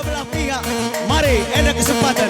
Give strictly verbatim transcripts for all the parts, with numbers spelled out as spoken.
Belah pihak. Mari, enda kesempatan.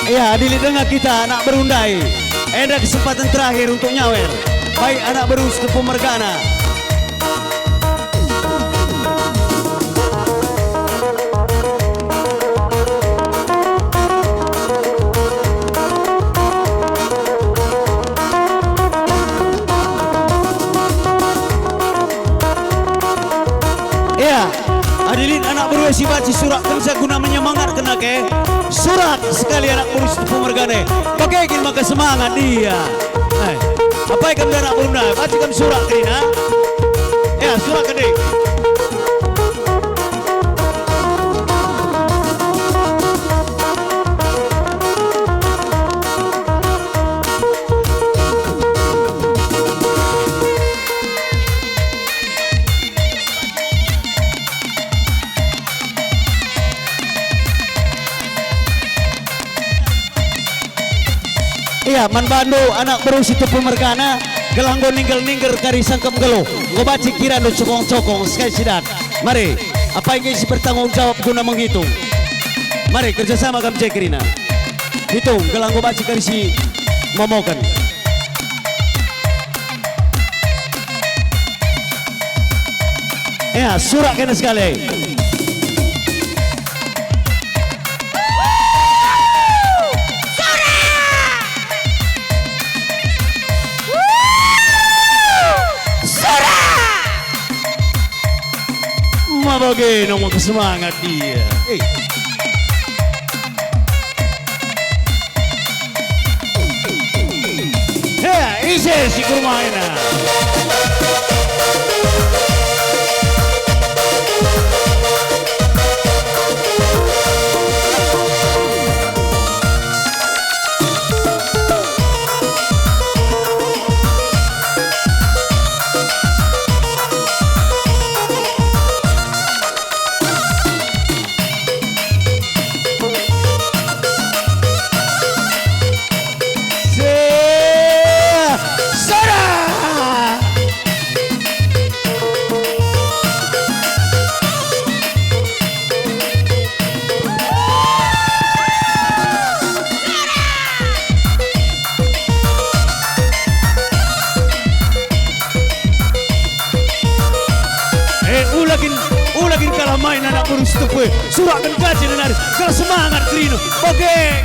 Ya, adi lit denga kita anak beru ndai. Enda kesempatan terakhir untuk nyawer. Baik anak beru Sitepu mergana. Ya, adi lit anak beru si banci surakkenca guna menyemangatken ake, surak sekali anak beru Sitepu mergana. Bage kin maka semangat ia. Eh, apai kam anak beru ndai, banci kam surak kerina? Ya, surak keding. Ia, man bandu anak beru Sitepu mergana, gelah enggo ningger-ningger kari sangkep nggeluh, enggo banci kirandu cokong-cokong sekai si dat. Mari, apai nge si bertanggung jawab guna menghitung? Mari, kerjasama kam je kerina. Hitung, gelah enggo banci kari si momoken. Ya, surak kena sekali. Surak! Surak! Ma bage nongko semangat dia. Eh. He, ise si kurmaina? Eh, ula kin, ula kin kalah main anak beru Sitepu e. Surakken ka je nari, gelah semangat kerina. Oke.